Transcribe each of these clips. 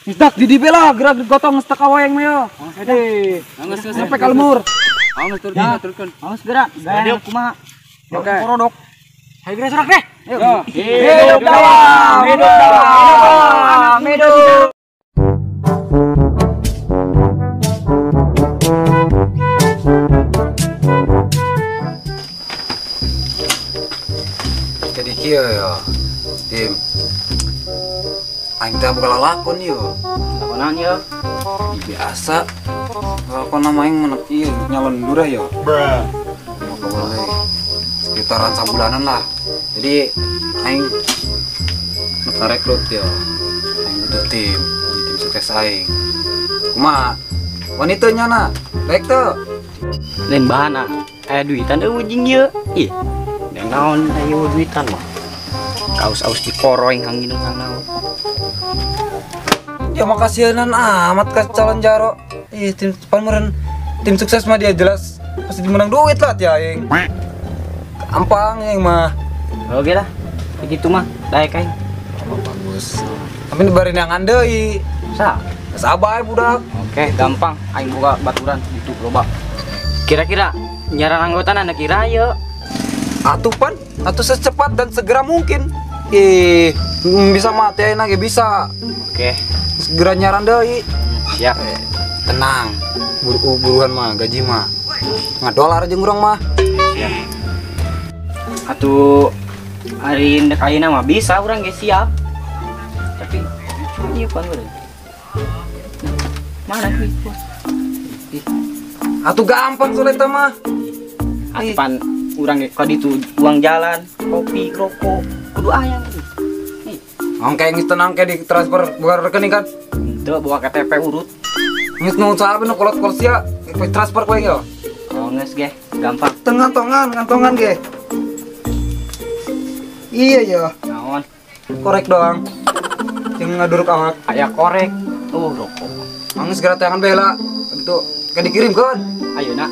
Dak di lah gerak digotong geus teu kawayang mah yo. Geus sampai ka lemur. Geus turun turunkeun. Geus gerak. Gaya kumaha? Oke. Korodok. Hayu geura sorak deh. Hidup dawam. Hidup dawam. Hidup. Jadi kieu yo. Tim. Aing teh boga lalakon yo. Lakonan yo. Biasa. Lalakon nama aing menek ieu nyalon lurah yo. Bruh. Moga boleh. Sekitaran sabulanan lah. Jadi aing nek rekrut yo. Aing butuh tim, tim sukses aing. Kumaha? Wanita nyana. Baik teu. Lain bahan ah. Aya duitan eueuh jeung ieu. Ih. Dan naon aya duitan mah. Kaus-aus dikoroing hang minum hang naon. Ya makasihanan amat ka calon jaro. Ih, tim pamuran tim sukses mah dia jelas pasti menang duit lah ti aing. Gampang aing mah. Oke lah. Begitu mah daek aing. Oh, bagus. Tapi barin yang deui. Sa? Sabar budak. Oke, gampang. Aing boga baturan itu loba. Kira-kira nyaran anggota anak kira ye. Atuh pan, atuh secepat dan segera mungkin. Ih, bisa mati aing ge bisa. Oke. Segera nyaran deui. Siap. Tenang. Buru-buruan mah gaji mah. Ngadolar jeung urang mah. Siap. Atuh ari ndek ayeuna mah bisa urang ge siap. Tapi ieu pan urang. Mana duit bos? Atuh gampang soal eta mah. Atuh pan urang ge ka ditu uang jalan, kopi, rokok, kudu aya. Angke geus tenang ke di transfer bukan rekening kan? Henteu bawa KTP urut. Geus nu saha nu kolot-kolot sia transfer kowe yo. Oh geus ge, gampang. Teu ngantongan, ngantongan ge. Iya ya. Naon? Korek doang. Jeung ngaduruk awak. Aya korek. Tuh rokok. Anggeus geura teangan bae lah. Gitu ke dikirimkeun. Ayeuna.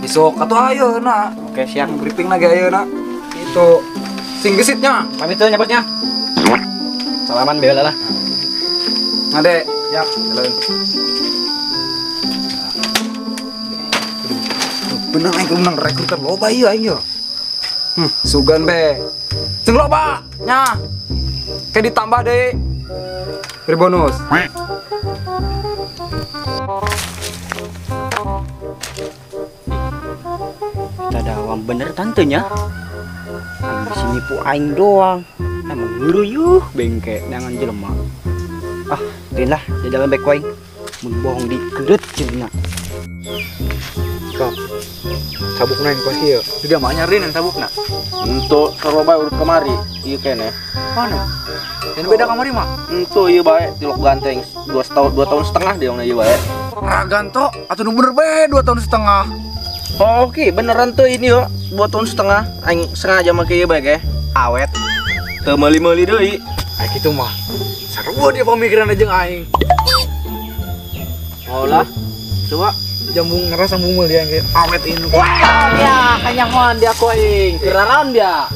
Isuk atuh ayeuna. Oke, siap. Briefing lagi ayeuna. Itu sing gesitnya. Pamit teu nyebutnya. Salaman bela lah. Ngade. Siap. Jalan. Benang aing menang rekrutan loba ieu aing yo. Sugan be. Sing loba nya. Kayak ditambah deui. Beri bonus. Kita dawam bener tantenya. Aing di sini pu aing doang. Emang nguruyuh bengke dengan jelema. Ah, lain lah di dalam bek aing. Mun bohong dikedet cenah. Kok. Sabukna yang kos ieu. Sudah mah nyarin sabukna. Untuk sarua urut kemari, ieu keneh. Mana? Dan beda kamari mah. Entu ieu bae tilok ganteng 2 tahun setengah dia ieu bae. Raganto atuh nu bener bae 2 tahun setengah. Oh, oke, beneran tuh ini yo 2 tahun setengah aing sengaja make ieu bae ge. Awet. Teu meuli-meuli deui. Kayak gitu mah. Sarua dia pemikiran jeung aing. Oh lah. Coba jambung ngeras sambung meuli aing awet ini. Wah, ya kanyahoan dia ku aing. Kenalan dia.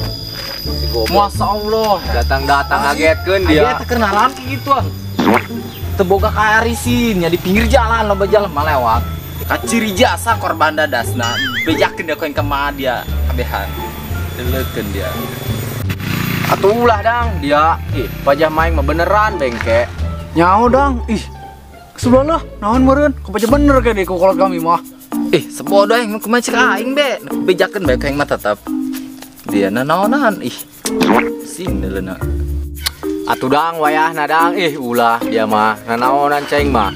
Si goblok. Masya Allah. Datang-datang ngagetkeun dia. Dia teh kenalan kayak gituan. Teu boga kaarisin nya di pinggir jalan loba jalan mah lewat. Kaciri jasa korban dadasna. Bejakeun dia ku aing ka dia kabehan. Deleukeun dia. Atuh ulah dang dia. Ih, pajah maing mah beneran bengke. Nyaho dang. Ih. Sebelah lah, naon meureun? Kepaja bener kayak di kolot kami mah. Ih, sebodoh aing kumaha cek aing be. Bejakeun bae aing mah tetep. Dia nanaonan ih. Sing deuleuna. Atuh dang wayahna dang. Ih, ulah dia mah nanaonan ceng mah.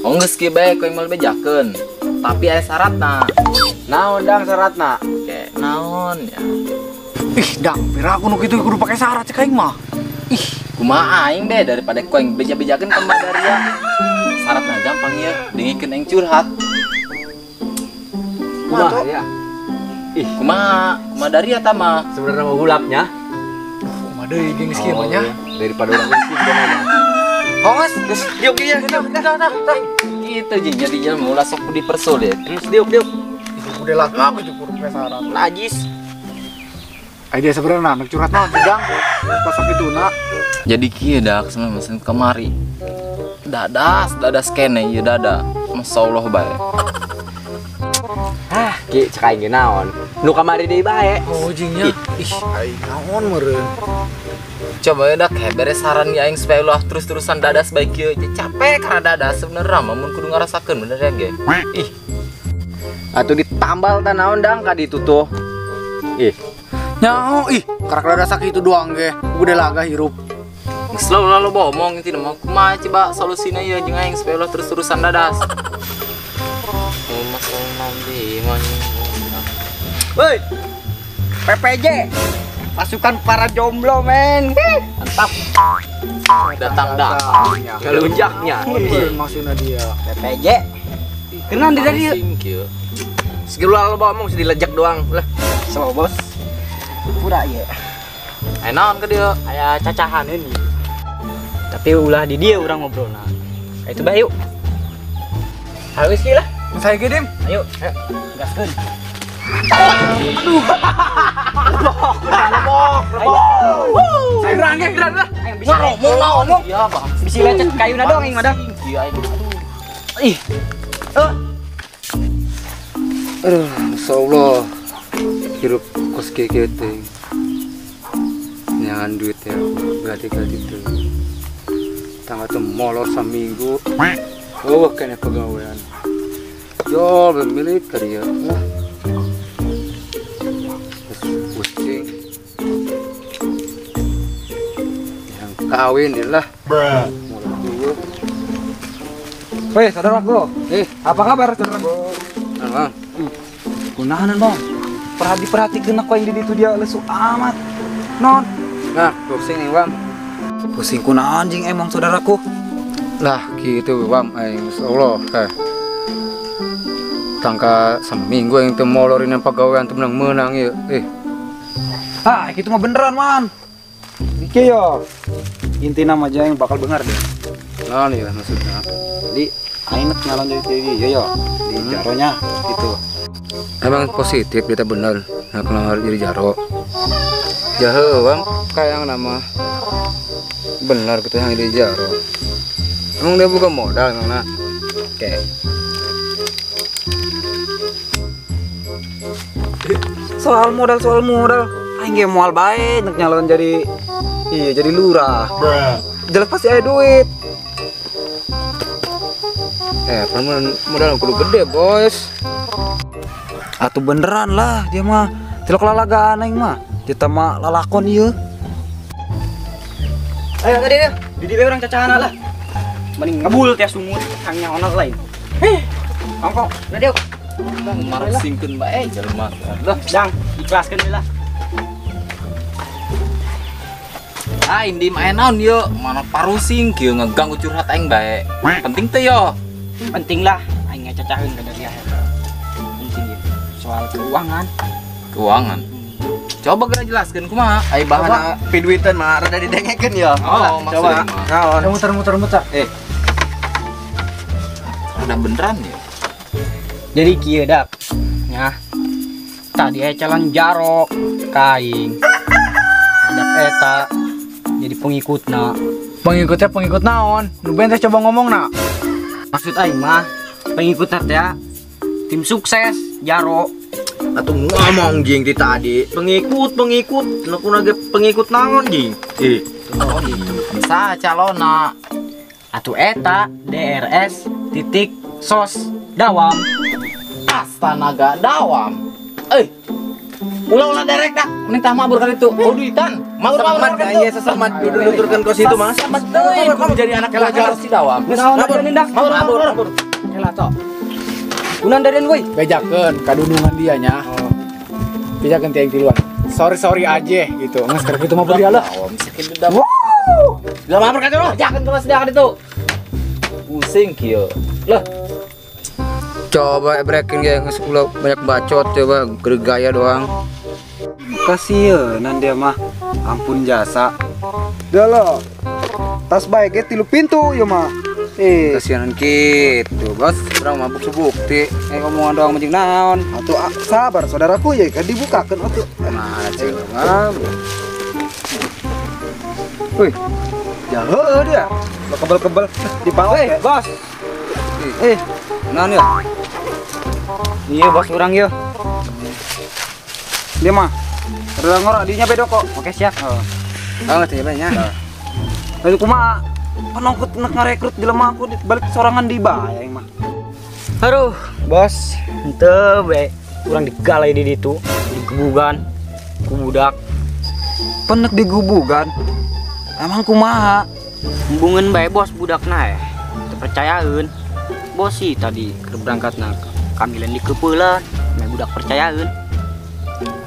Oh geus kieu bae ku aing mah bejakeun. Tapi aya syaratna. Naon dang syaratna? Oke, naon ya. Ih, dang, pira aku nu kitu kudu pake syarat cek aing mah. Ih, kumaha aing be daripada ku aing beja-bejakeun ka Mbak Daria. Syaratna gampang ya, dengikeun aing curhat. Kumaha ya? Ih, kumaha? Kumaha Daria ta mah? Sebenarnya mau gulapnya. Kumaha deui geng geus kieu mah nya? Daripada urang miskin mah. Honges, geus diuk ieu. Tah. Kitu jeung jadi jelema ulah sok dipersulit. Geus diuk diuk. Udah lah, aku cukup pakai syarat. Najis. Ai dia sebenarnya nak curhat naon sedang pas sakituna. Jadi kieu dak sebenarnya mesin kemari. Dadas kene ieu dada. Masyaallah bae. Ah, ki cek aing ge naon? Nu kamari deui bae. Oh jingnya. Ih, aing naon meureun. Coba ya dak beres saran ya aing supaya ulah terus-terusan dadas bae kieu. Capek karena dadas sebenarnya mah mun kudu ngarasakeun bener ya ge. Ih. Atuh ditambal tah naon dang ka ditu tuh. Ih. Nyaho ih, karak dadas sakitu doang ge. Udah laga hirup. Geus lalu bohong intina mah kumaha coba solusina ieu jeung aing supaya ulah terus-terusan dadas. Woi. PPJ. Pasukan para jomblo, men. Mantap. Datang dah. Kelunjaknya. Maksudnya dia. PPJ. Kenan di tadi. Segala lo ngomong mesti dilejek doang. Lah, slow bos. Pura ieu. Eh naon ke dia? Aya cacahan ini. Tapi ulah di dia urang ngobrolna. Itu bae yuk. Harus lah. Saya ge, Dim. Ayo, ayo. Gaskeun. Aduh. Rebok. Saya gerang ge, gerang lah. Ngomong naon? Iya, Bang. Bisi lecet kayuna doang aing mah dah. Iya aing. Aduh. Ih. Aduh, masyaallah. Hirup kos kieu teh. Nyangan duit ya, ganti-ganti tuh. Tangga tuh molor seminggu. Oh, kayaknya pegawaian. Yo, memilih karya lah. Pusing. Yang kawin lah. Weh, saudaraku. Apa kabar, saudaraku? Bang. Kunahanan, Bang. Perhati-perhatikeun aku yang di ditu dia lesu amat. Non. Nah, pusing nih, Bang. Pusing kunaon anjing emang saudaraku. Lah, gitu, Bang. Aing insyaallah. Tangka seminggu yang teu molorin yang pegawaian teu menang-menang ieu. Ah, itu mah beneran, Man. Iki yo. Intina mah aja yang bakal benar deh. Nah, nih maksudnya. Jadi aing nek nyalon jadi yo yo di jaronya gitu. Emang positif dia bener. Nah, kalau jadi jaro. Jahe, Bang, kayak yang nama benar gitu yang jadi jaro. Emang dia bukan modal emang nah. Oke. Soal modal aing ge moal bae nek nyalon jadi iya jadi lurah. Jelas pasti ada duit. Modal kudu gede, bos. Atuh beneran lah dia mah. Tilok lalagaan aing mah. Dia mah lalakon ieu. Ayo tadi deh. Di dieu urang cacahan lah. Mending ngebul teh sumur hang nyaona lain. Heh. Ongkong, nah dia. Marusingkeun bae jelema. Lah, dang, ikhlaskeun we lah. Ah, indi mah naon ieu? Mana parusing kieu ngeganggu curhat aing bae. Penting teh yo. Penting lah, aing ngacacaheun ka dari akhir. Penting ieu soal keuangan. Keuangan. Coba geura jelaskeun kumaha? Ai bahan piduiteun mah rada didengekeun ya. Oh, coba. Naon? Muter-muter-muter. Rada beneran ya. Jadi kieu dak. Nya. Tadi aya calon jaro kaing. Ada eta jadi pengikutna. Pengikutnya pengikut naon? Nu ben teh coba ngomong na. Maksud aing mah pengikutna teh tim sukses jaro. Atuh ngomong jing ti tadi. Pengikut, nu kunaga pengikut naon jing? Oh gitu. Sa calonna. Atuh eta DRS titik sos dawam. Astanaga dawam. Ulah-ulah derek dah. Mending tah mabur kan itu. Oh duitan. Mabur kan itu. Sesemat kudu nuturkeun kos itu mah. Sesemat deui kudu jadi anak pelajar si dawam. Mabur. Kela tok. Kunan darian woi. Bejakeun kadunungan dia nya. Bejakeun ti aing tiluan. Sorry aja gitu. Geus keur kitu mah dia lah. Sakit dendam. Lah mabur kan itu. Bejakeun ke mas kan itu. Pusing kieu. Lah Coba breaking ya, geus ulah banyak bacot coba gaya doang. Kasieun dia mah. Ampun jasa. Dah lo. Tas bae ge 3 pintu ieu mah. Kasihanan gitu, bos. Urang mah bukti. Omongan doang mending naon. Atuh sabar saudaraku ya kan dibukakeun atuh. Nah, cing. Wih. Ya heueuh dia. Kebel-kebel dipake, bos. Naon ya? Iya bos urang yeuh. Dia mah. Rada ngorok dinya bedo kok. Oke siap. Heeh. Ngerti banyak. Lalu kumaha? Penongkut nek ngarekrut jelema aku balik sorangan di bae aing mah. Aduh, bos, henteu bae urang digalai di ditu, digubugan ku budak. Penek digubugan. Emang kumaha? Embungeun bae bos budakna teu percayaeun. Bos sih tadi keur berangkatna kamilan dikeupeuleuan, meh budak percayaeun.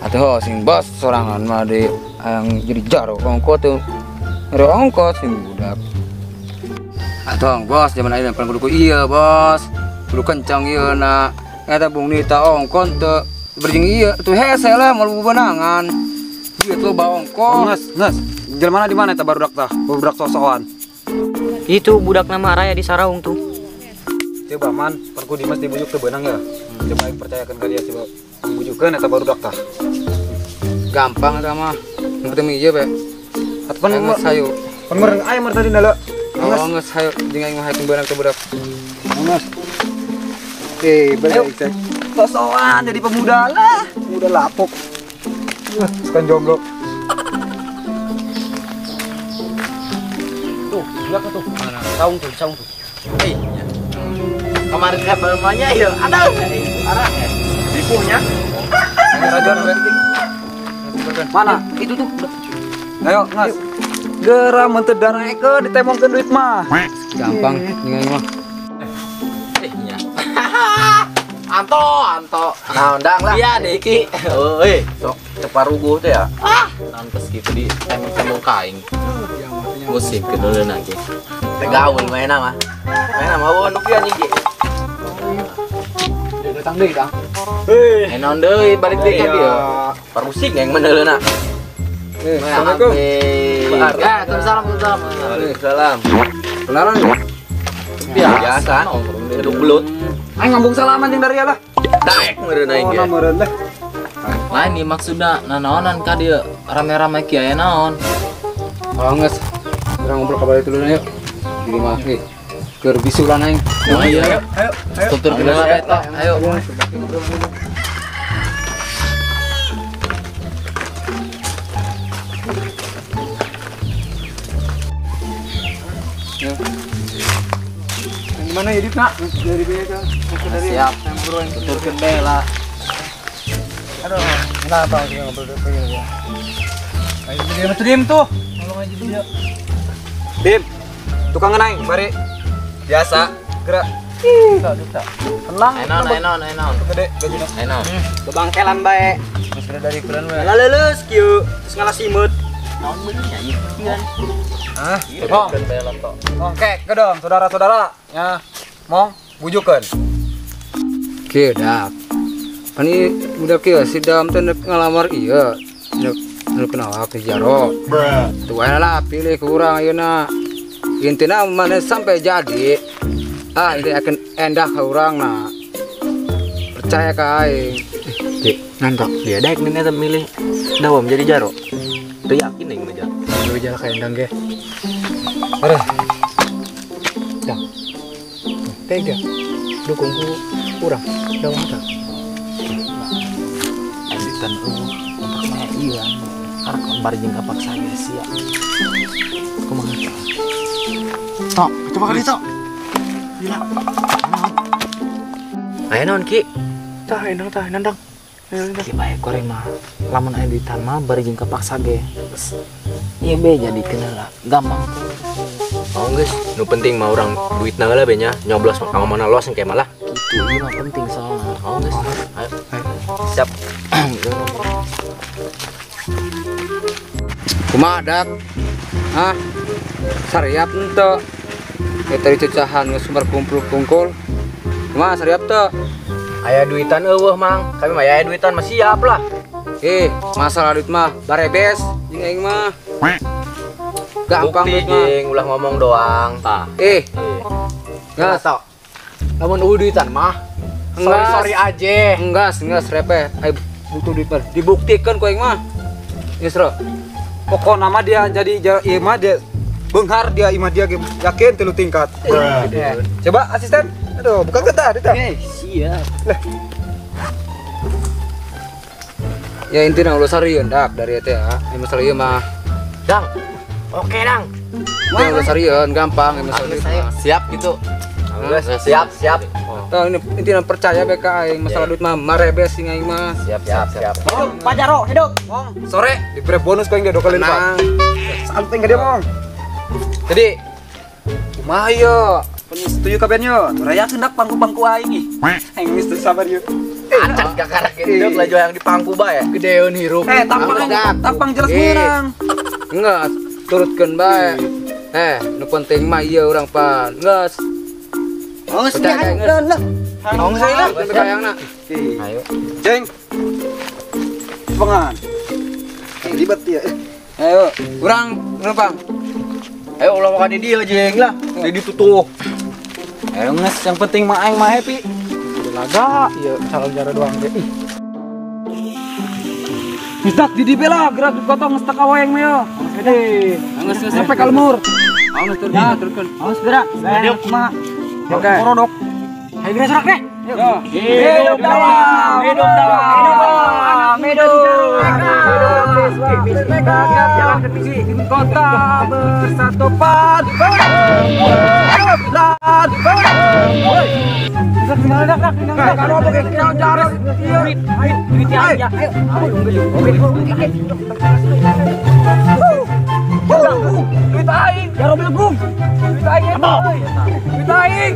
Atuh sing bos sorangan mah di yang jadi jaro ongko tuh. Ngere ongko sing budak. Atuh bos zaman ayeuna pan kudu ieu bos. Kudu kencang ieu na. Eta bung nita ongko teu berjing ieu tuh hese lah moal bebenangan. Duit loba ongko. Geus, geus. Jelema di mana eta barudak tah? Barudak sosokan. Itu budak nama raya di Saraung tuh. Coba man, perku Dimas dibujuk teu beunang ya. Coba aing percayakeun ka dia coba. Bujukeun eta barudak tah. Gampang eta mah. Nu penting ieu be. Atuh pan geus hayu. Pan meureun aya meur tadi nala. Oh geus hayu jeung aing mah hayang beunang teu budak. Geus. Balik cek. Sosokan jadi pemuda lah, pemuda lapuk. Suka jomblo. Tuh, budak tuh. Mana? Saung tuh, saung tuh. Kemarin kabar rumahnya ya, ada. Arah. Dipuhnya. Rajon Mana? Itu tuh. Ayo, ngas. Geura mun teu daraekeun ditemongkeun duit mah. Gampang jeung aing mah. Nya. Anto, anto. Nah, undang lah. Iya, Diki. Euy, sok ceparuguh teh ya. Ah, nantes gitu di temong-temong kaing. Musik ke dulu lagi. Tegaul mainna mah. Mainna mah eueuh nu kieu anjing ki. Datang deui dang. Hei, naon deui balik deui ka dieu. Parusing yang meneuleuna. Assalamualaikum. Ya, waalaikumsalam. Waalaikumsalam. Kenalan ya? Biasa. Duduk belut. Aing ngambung salaman jeung dari lah. Daek meureun aing ge. Oh, meureun lah. Lain nih maksudna nanaonan ka dieu rame-rame kieu aya naon. Oh, geus. Urang ngobrol ka balik dulu yuk. Di mah keur bisulan aing. Oh iya. Ayo, ayo. Tutur kenalan eta. Ayo. Gimana ya, Dit, nak? Dari BK. Siap. Tuturkeun bae lah. Aduh, kenapa sih ngobrol begini ya? Ayo diem tuh. Tolong aja dia. Dim. Tukang aing, bari. Biasa, gerak. Tenang. Enon. Gede gajina. Enon. Bebangkelan bae. Geus dari bulan we. Ngaleuleus kieu, terus ngalah simut. Naon bener nya ieu? Hah? Mong. Oke, kedong saudara-saudara. Ya, mong bujukeun. Kieu dak. Pan ieu budak kieu si Dam teh nek ngalamar ieu. Nek nu kenal ke jaro. Tuh aya lah pilih ku urang ayeuna. Intina mana sampai jadi. Ah, ini akan endah ke urang nah. Percaya ka aing. Dik, ngantok. Dia daek nih eta milih Dawam jadi jaro. Teu yakin aing mah ja. Deui jalan ka endang ge. Areh. Dang. Tega. Dukung ku urang. Dawam tah. Editan eueuh kontak mah ieu. Karek lembar jeung kapaksa ge sia. Kumaha? Tok, coba kali tok. Gila. Aya naon Ki? Tah endang tah nandang. Ki bae koreng mah. Lamun aya duitan mah bari jeung kapaksa ge. Ieu be jadi kenal lah. Gampang. Oh geus, nu penting mah urang duitna heula be nya, nyoblos mah ka mana los engke malah. Kitu ieu mah penting soalna. Oh geus. Ayo. Siap. Kumaha dak? Hah? Sariap henteu. Eta dicecahan geus sumber kumpul-kumpul. Kumaha sariap teu? Aya duitan eueuh Mang. Kami mah aya duitan mah siap lah. Masalah duit mah barebes jeung aing mah. Gampang duit mah. Ulah ngomong doang tah. Gas. Lamun eueuh duitan mah. Sorry sorry aja. Enggak, repeh. Ayo butuh duit mah. Dibuktikan ku aing mah. Geus ro. Pokokna mah dia jadi ieu mah dia beunghar dia imah dia yakin 3 tingkat. Coba asisten. Aduh, buka kita, Dita. Siap. Lah. Ya intinya ulah sarieun dak dari eta ya. Yang masalah ieu mah. Dang. Oke, Dang. Ulah sarieun gampang yang masalah duit mah. Siap gitu. Siap, siap. Tah ini intinya percaya bae ka aing masalah duit mah marebes sing aing mah. Siap, siap, siap. Hidup Pak Jaro, hidup. Mong, sore diberi bonus ku aing dia 2 kali lipat. Salut aing ka dia, Mong. Jadi kumaha ieu? Setuju kabehnya. Rayakeun dak pangku-pangku aing ih. Aing geus teu sabar ieu. Acan kakara gendut lah yang di pangku bae. Gedeun hirup. Tampang tampang jelas menang. Enggak, turutkeun bae. Nu penting mah ieu urang pan. Geus. Geus lah. Tong saya lah. Kayangna. Ayo. Jeng. Pengan. Ribet ya. Ayo, urang numpang. Ayo ulah makan di dia jeng lah. Jadi ditutup. Ayo nges, yang penting mah aing mah happy. Laga, iya calon jara doang deh. Ih. Geus di DP lah, gerak dipotong geus teu kawayang mah yo. Geus sampai ka lemur. Awas turun. Awas gerak. Hidup mah. Oke. Korodok. Hayo gerak sorak deh. Hidup dawam, hidup dawam, hidup. Kota bersatu padu. Duit aing, jaro belegung. Duit aing. Duit aing.